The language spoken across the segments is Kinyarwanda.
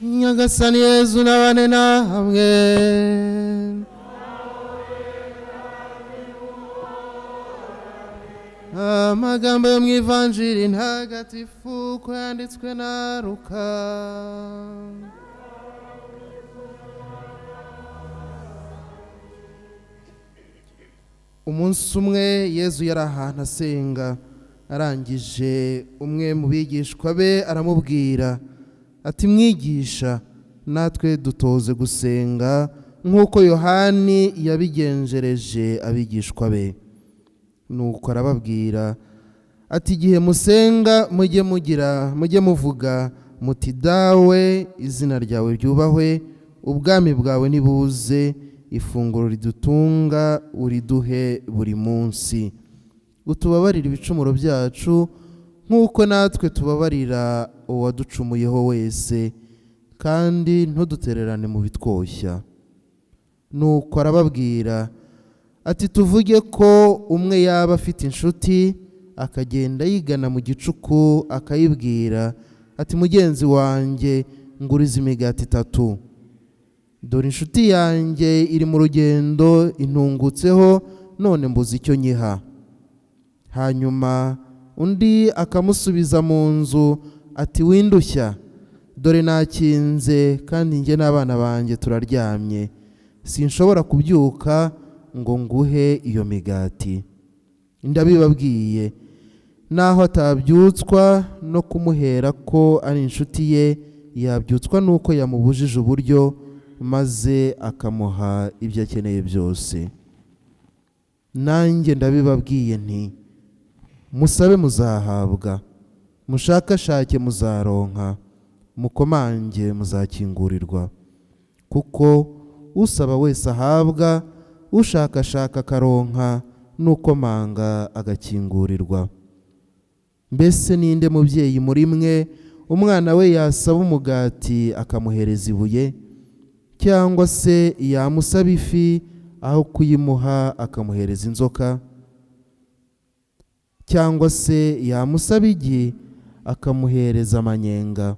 Nyagasani Yezu nabane namwe. Amagambo yo mu Ivanjiri ntagatifu uko yanditswe na Luka. Umunsi umwe Yezu yari ahantu asenga, arangije umwe mu bigishwa be aramubwira ati: "Mwigisha, natwe dutoze gusenga nk'uko Yohani yabigenjereje abigishwa be." Nuko arababwira ati: "Igihe musenga mujye mugira mujye muvuga muti: Dawe, izina ryawe ryubahwe, ubwami bwawe nibuze, ifunguro ridutunga uriduhe buri munsi, utubabarire ibicumuro byacu nk'uko natwe tubabarira uwaducumuyeho wese, kandi ntudutererane mu bitwoshya." Nuko arababwira ati: "Tuvuge ko umwe yaba afite inshuti, akagenda yigana mu gicuku akayibwira ati: Mugenzi wanjye, nguriza imigati itatu, dore inshuti yanjye iri mu rugendo intungutseho, none mbuze icyo nyiha." Hanyuma undi akamusubiza mu nzu ati: "Windushya, dore nakinze kandi njye n'abana banjye turaryamye, sinshobora kubyuka ngo nguhe iyo migati." Ndabibabwiye, naho atabyutswa no kumuhera ko ari inshuti ye, yabyutswa n'uko yamubujije uburyo, maze akamuha ibyo akeneye byose. Nanjye ndabibabwiye nti: musabe muzahabwa, mushakashake muzaronka, mukomange muzakingurirwa. Kuko usaba wese ahabwa, ushakashaka akaronka, n'ukomanga agakingurirwa. Mbese ninde mubyeyi muri mwe umwana we yasaba umugati akamuhereza ibuye, cyangwa se yamusaba ifi aho kuyimuha akamuhereza inzoka, cyangwa se yamusaba igi akamuhereza amanyenga?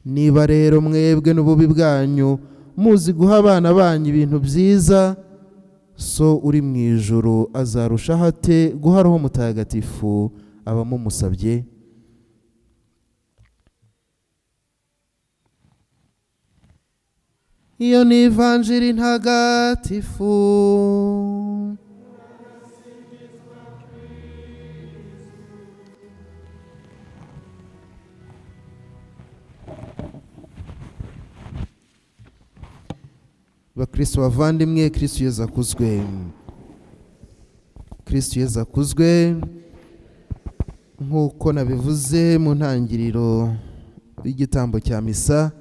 Niba rero mwebwe n'ububi bwanyu muzi guha abana banyu ibintu byiza, so uri mu ijuru azarushaho ate guha Roho Mutagatifu abamumusabye? Iyo ni Ivanjiri ntagatifu. Bakristo bavandimwe, Kristo Yezu akuzwe. Kristo Yezu akuzwe. Nk'uko nabivuze mu ntangiriro y'igitambo cya misa,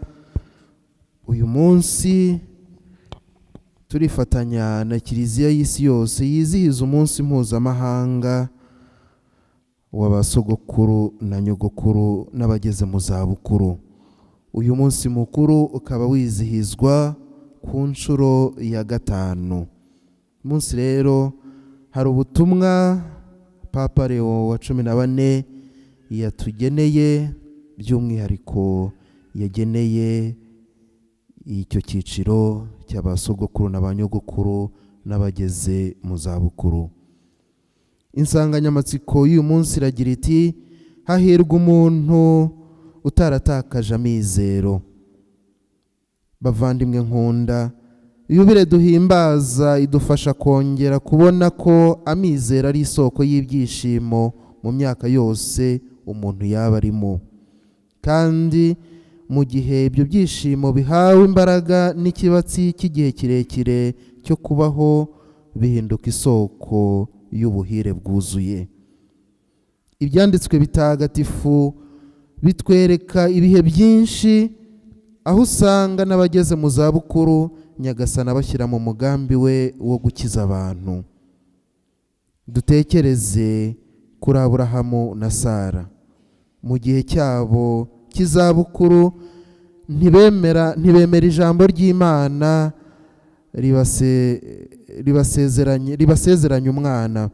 uyu munsi turifatanya na Kiliziya y'isi yose yizihiza umunsi mpuzamahanga w'abasogokuru na nyogokuru n'abageze mu zabukuru. Uyu munsi mukuru ukaba wizihizwa ku nshuro ya 5. Umunsi rero hari ubutumwa Papa Leo wa 14 yatugeneye, by'umwihariko yageneye icyo cyiciro cy'abasogokuru na ba nyogokuru n'abageze mu zabukuru. Insanganyamatsiko y'uyu munsi iragira iti: hahirwa umuntu utaratakaje amizero. Bavandimwe nkunda, yubile duhimbaza idufasha kongera kubona ko amizero ari isoko y'ibyishimo mu myaka yose umuntu yaba arimo, kandi mu gihe ibyo byishimo bihawe imbaraga n'ikibatsi cy'igihe kirekire cyo kubaho, bihinduka isoko y'ubuhire bwuzuye. Ibyanditswe bitagatifu bitwereka ibihe byinshi aho usanga n'abageze mu zabukuru Nyagasani abashyira mu mugambi we wo gukiza abantu. Dutekereze kuri Aburahamu na Sara. Mu gihe cyabo cy'izabukuru ntibemera ijambo ry'Imana ribasezeranya umwana.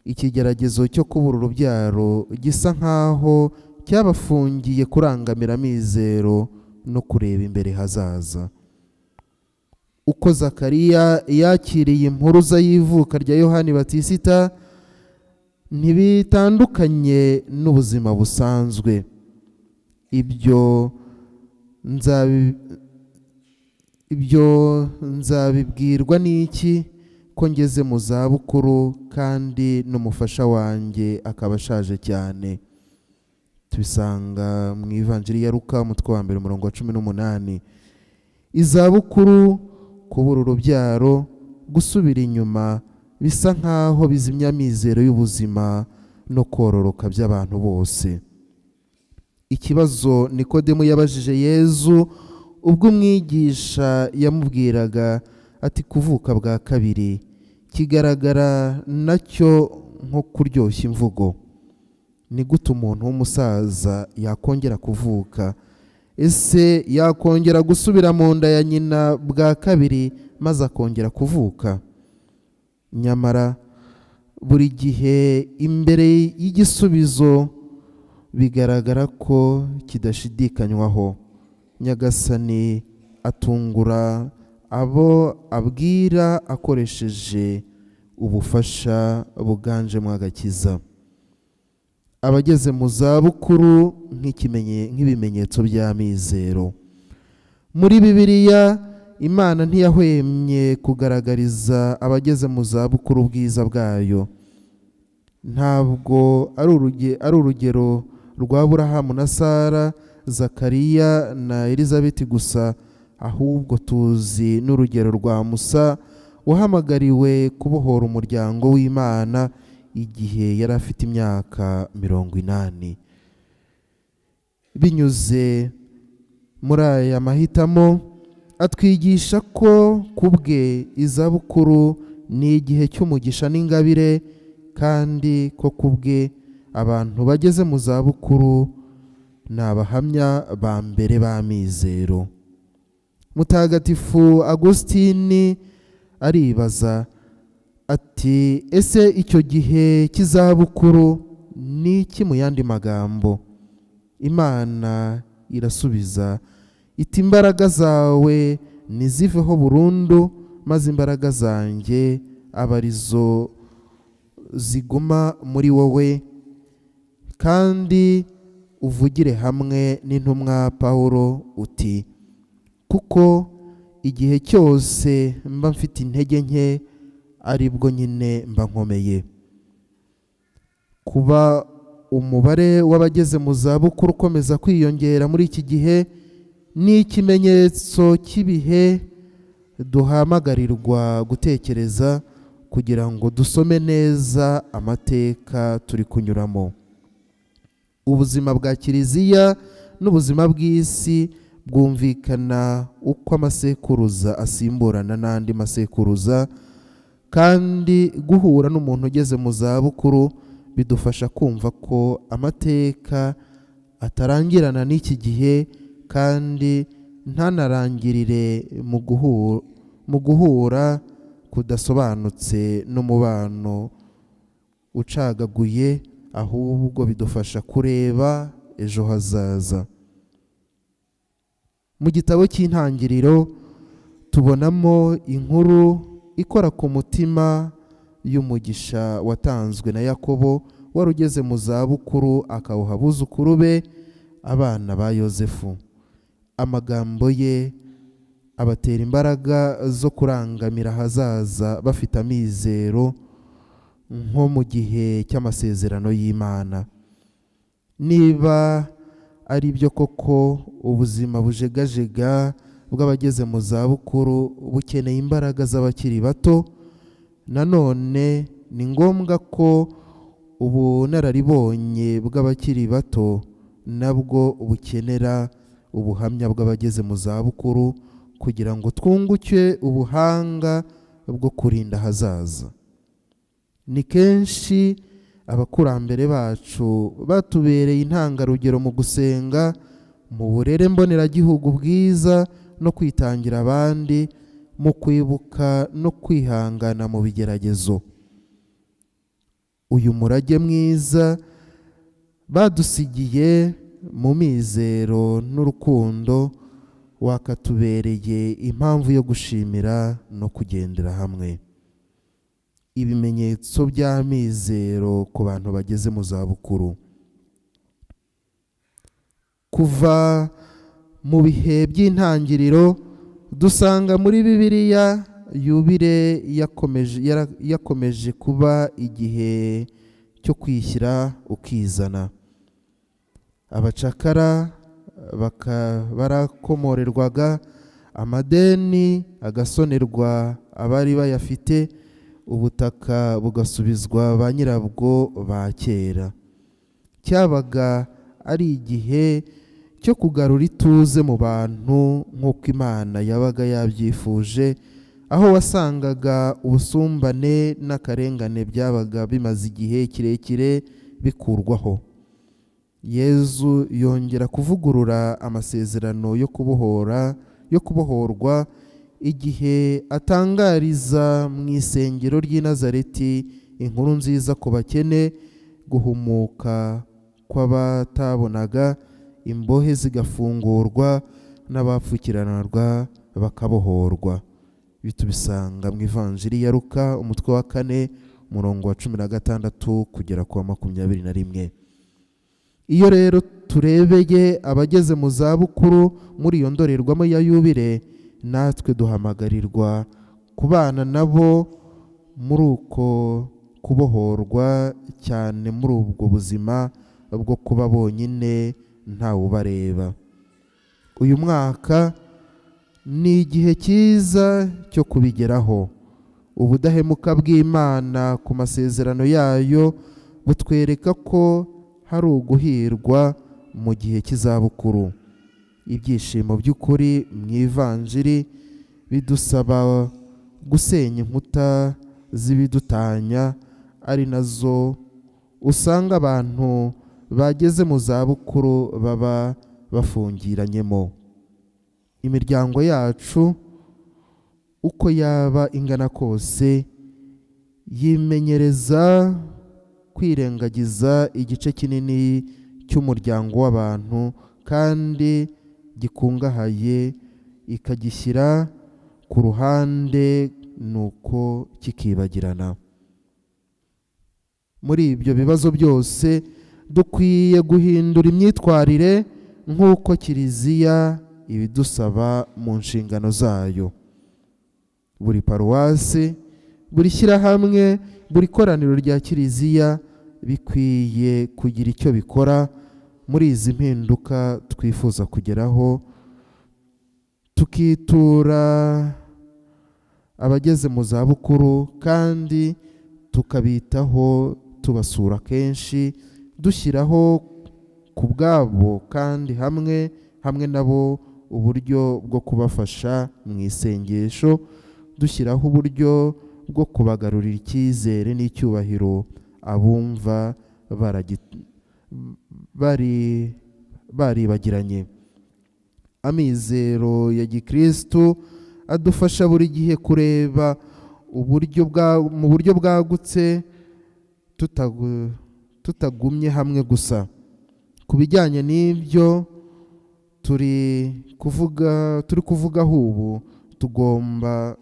Ikigeragezo cyo kubura urubyaro gisa nkaho cyabafungiye kurangamira amizero no kureba imbere hazaza. Uko Zakariya yakiriye impuruza y'ivuka rya Yohani Batisita ntibitandukanye n'ubuzima busanzwe. Ibyo nzabibwirwa n'iki ko ngeze mu zabukuru kandi n'umufasha wanjye akaba ashaje cyane? Tubisanga mu Ivanjiri ya Luka, umutwe wa 1, umurongo wa 18. Izabukuru, kubura urubyaro, gusubira inyuma bisa nk'aho bizimya amizero y'ubuzima no kororoka by'abantu bose. Ikibazo Nikodemu yabajije Yezu ubwo umwigisha yamubwiraga ati kuvuka bwa kabiri, kigaragara nacyo nko kuryoshya imvugo. Ni gute umuntu w'umusaza yakongera kuvuka? Ese yakongera gusubira mu nda ya nyina bwa kabiri maze akongera kuvuka? Nyamara buri gihe imbere y'igisubizo bigaragara ko kidashidikanywaho, Nyagasani atungura abo abwira akoresheje ubufasha buganjemo agakiza. Abageze mu zabukuru nk'ibimenyetso by'amizero. Muri Bibiliya, Imana ntiyahwemye kugaragariza abageze mu zabukuru ubwiza bwayo. Ntabwo ari urugero rwa Aburahamu na Sara, Zakariya na Elizabeti gusa, ahubwo tuzi n'urugero rwa Musa wahamagariwe kubohora umuryango w'Imana igihe yari afite imyaka 80. Binyuze muri aya mahitamo atwigisha ko ku bwe izabukuru ni igihe cy'umugisha n'ingabire, kandi ko ku bwe abantu bageze mu zabukuru ni abahamya ba mbere b'amizero. Mutagatifu Agusitini aribaza ati ese icyo gihe cy'izabukuru ni iki mu yandi magambo? Imana irasubiza iti imbaraga zawe niziveho burundu, maze imbaraga zanjye aba arizo ziguma muri wowe, kandi uvugire hamwe n'intumwa Pawulo uti kuko igihe cyose mba mfite intege nke aribwo nyine mba nkomeye. Kuba umubare w'abageze mu zabukuru ukomeza kwiyongera muri iki gihe ni ikimenyetso cy'ibihe duhamagarirwa gutekereza kugira ngo dusome neza amateka turi kunyuramo. Ubuzima bwa Kiliziya n'ubuzima bw'isi bwumvikana uko amasekuruza asimburana n'andi masekuruza, kandi guhura n'umuntu ugeze mu zabukuru bidufasha kumva ko amateka atarangirana n'iki gihe, kandi ntanarangirire mu guhura kudasobanutse n'umubano ucagaguye, ahubwo bidufasha kureba ejo hazaza. Mu gitabo cy'Intangiriro tubonamo inkuru ikora ku mutima y'umugisha watanzwe na Yakobo wari ugeze mu zabukuru, akawuha abuzukuru be, abana ba Yozefu. Amagambo ye abatera imbaraga zo kurangamira ahazaza bafite amizero nko mu gihe cy'amasezerano y'Imana. Niba ari byo koko ubuzima bujegajega bw'abageze mu zabukuru bukeneye imbaraga z'abakiri bato, nanone ni ngombwa ko ubunararibonye bw'abakiri bato nabwo bukenera ubuhamya bw'abageze mu zabukuru kugira ngo twunguke ubuhanga bwo kurinda ahazaza. Ni kenshi abakurambere bacu batubereye intangarugero mu gusenga, mu burere mboneragihugu bwiza no kwitangira abandi, mu kwibuka no kwihangana mu bigeragezo. Uyu murage mwiza badusigiye mu mizero n'urukundo Wakatubereye impamvu yo gushimira no kugendera hamwe. Ibimenyetso by'amizero ku bantu bageze mu zabukuru. Kuva mu bihe by'intangiriro dusanga muri Bibiliya yubile yakomeje kuba igihe cyo kwishyira ukizana. Abacakara barakomorerwaga, amadeni agasonerwa abari bayafite, ubutaka bugasubizwa ba nyirabwo ba kera. Cyabaga ari igihe cyo kugarura ituze mu bantu nk'uko Imana yabaga yabyifuje, aho wasangaga ubusumbane n'akarengane byabaga bimaze igihe kirekire bikurwaho. Yezu yongera kuvugurura amasezerano yo kubohora, yo kubohorwa, igihe atangariza mu isengero ry'i Nazareti inkuru nziza ku bakene, guhumuka kw'abatabonaga, imbohe zigafungurwa n'abapfukiranirwa bakabohorwa. Ibi tubisanga mu Ivanjiri ya Luka, umutwe wa 4, umurongo wa 16 kugera ku wa 21. Iyo rero turebeye abageze mu zabukuru muri iyo ndorerwamo ya yubile, natwe duhamagarirwa kubana nabo muri uko kubohorwa, cyane muri ubwo buzima bwo kuba bonyine ntawubareba. Uyu mwaka ni igihe cyiza cyo kubigeraho. Ubudahemuka bw'Imana ku masezerano yayo butwereka ko hari uguhirwa mu gihe cy'izabukuru. Ibyishimo by'ukuri mu Ivanjiri bidusaba gusenya inkuta z'ibidutanya, ari nazo usanga abantu bageze mu zabukuru baba bafungiranyemo. Imiryango yacu uko yaba ingana kose yimenyereza kwirengagiza igice kinini cy'umuryango w'abantu kandi gikungahaye, ikagishyira ku ruhande nuko kikibagirana. Muri ibyo bibazo byose dukwiye guhindura imyitwarire nk'uko Kiliziya ibidusaba mu nshingano zayo. Buri paruwasi, buri shyirahamwe, buri koraniro rya Kiliziya bikwiye kugira icyo bikora muri izi mpinduka twifuza kugeraho, tukitura abageze mu zabukuru kandi tukabitaho, tubasura kenshi, dushyiraho ku bwabo kandi hamwe nabo uburyo bwo kubafasha mu isengesho, dushyiraho uburyo bwo kubagarurira icyizere n'icyubahiro abumva baribagiranye. Amizero ya gikristu adufasha buri gihe kureba mu buryo bwagutse, tutagumye hamwe gusa. Ku bijyanye n'ibyo turi kuvugaho ubu, tugomba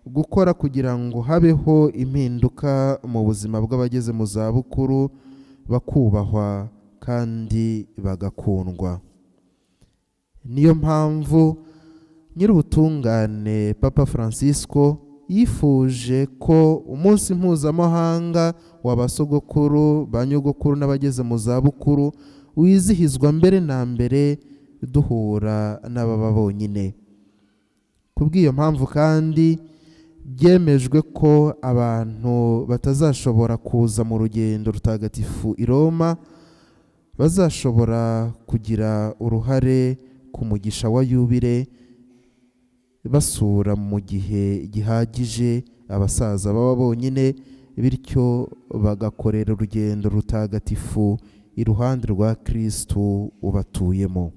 gukora kugira ngo habeho impinduka mu buzima bw'abageze mu zabukuru, bakubahwa kandi bagakundwa. Niyo mpamvu Nyir'ubutungane Papa Francisco yifuje ko umunsi mpuzamahanga w'abasogokuru, ba nyogokuru n'abageze mu zabukuru wizihizwa mbere na mbere duhura n'ababa bonyine. Kubw'iyo mpamvu kandi byemejwe ko abantu batazashobora kuza mu rugendo rutagatifu i Roma bazashobora kugira uruhare ku mugisha wa yubile, basura mu gihe gihagije abasaza baba bonyine, bityo bagakorera urugendo rutagatifu iruhande rwa Kristu ubatuyemo.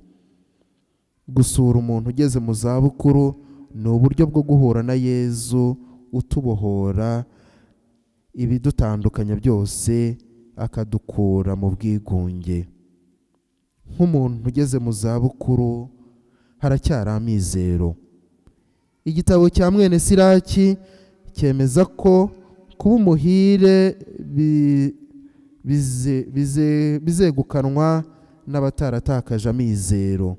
Gusura umuntu ugeze mu zabukuru ni uburyo bwo guhura na Yezu utubohora ibidutandukanya byose, akadukura mu bwigunge. Nk'umuntu ugeze mu zabukuru, Haracyari amizero. Igitabo cya mwene Siraki cyemeza ko kuba umuhire bizegukanwa n'abataratakaje amizero.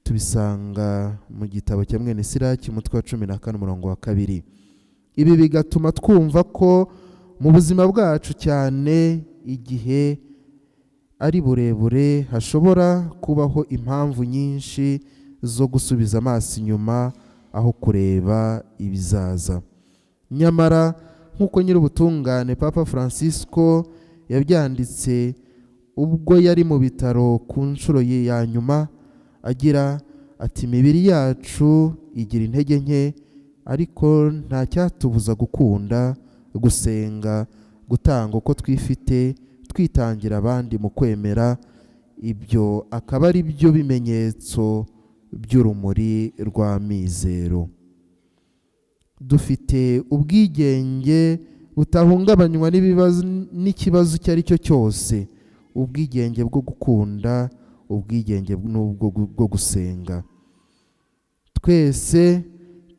Tubisanga mu gitabo cya mwene Siraki, umutwe wa 14, umurongo wa 2. Ibi bigatuma twumva ko mu buzima bwacu, cyane igihe ari burebure, hashobora kubaho impamvu nyinshi zo gusubiza amaso inyuma aho kureba ibizaza. Nyamara nk'uko nyir'ubutungane Papa Francisco yabyanditse ubwo yari mu bitaro ku nshuro ye ya nyuma, agira ati: "Imibiri yacu igira intege nke, ariko nta cyatubuza gukunda, gusenga, gutanga uko twifite, twitangira abandi mu kwemera." Ibyo akaba ari byo bimenyetso by'urumuri rw'amizero. Dufite ubwigenge butahungabanywa n'ikibazo icyo ari cyo cyose, ubwigenge bwo gukunda, ubwigenge n'ubwo bwo gusenga. Twese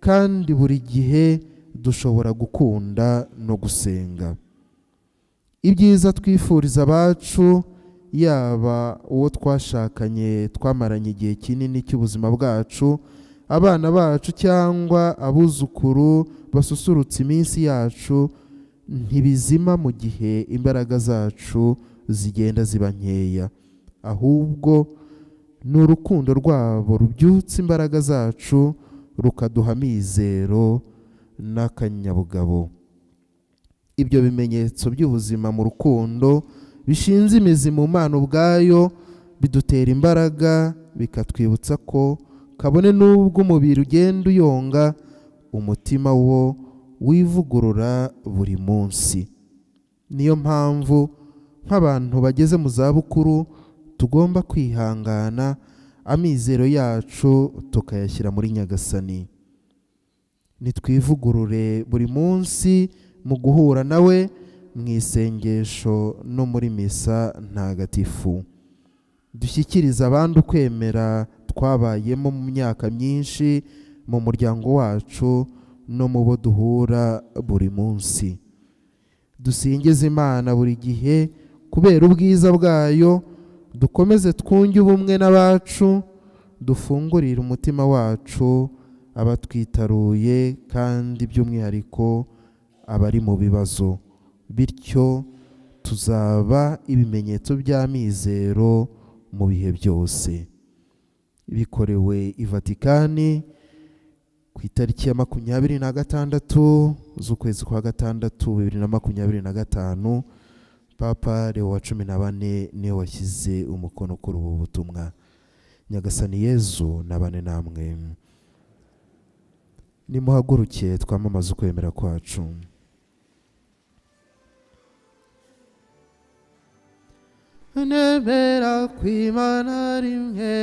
kandi buri gihe dushobora gukunda no gusenga. Ibyiza twifuriza abacu, yaba uwo twashakanye twamaranye igihe kinini cy'ubuzima bwacu, abana bacu cyangwa abuzukuru basusurutsa iminsi yacu, ntibizima mu gihe imbaraga zacu zigenda ziba nkeya. Ahubwo ni urukundo rwabo rubyutsa imbaraga zacu, rukaduha amizero n'akanyabugabo. Ibyo bimenyetso by'ubuzima mu rukundo bishinze imizi mu Mana ubwayo bidutera imbaraga, bikatwibutsa ko kabone n'ubwo umubiri ugenda uyonga, umutima wo wivugurura buri munsi. Niyo mpamvu nk'abantu bageze mu zabukuru tugomba kwihangana, amizero yacu tukayashyira muri Nyagasani. Nitwivugurure buri munsi mu guhura nawe mu isengesho no muri misa ntagatifu. Dushyikirize abandi ukwemera twabayemo mu myaka myinshi, mu muryango wacu no mu bo duhura buri munsi. Dusingize Imana buri gihe kubera ubwiza bwayo. Dukomeze twunge ubumwe n'abacu, dufungurire umutima wacu abatwitaruye, kandi by'umwihariko abari mu bibazo. Bityo tuzaba ibimenyetso by'amizero mu bihe byose. Bikorewe i Vatikani ku itariki ya 26 z'ukwezi kwa gatandatu 2025. Papa Leo wa 14 niwe washyize umukono kuri ubu butumwa. Nyagasani Yezu nabane namwe. Nimuhaguruke twamamaze ukwemera kwacu. Nemera kw'Imana rimwe.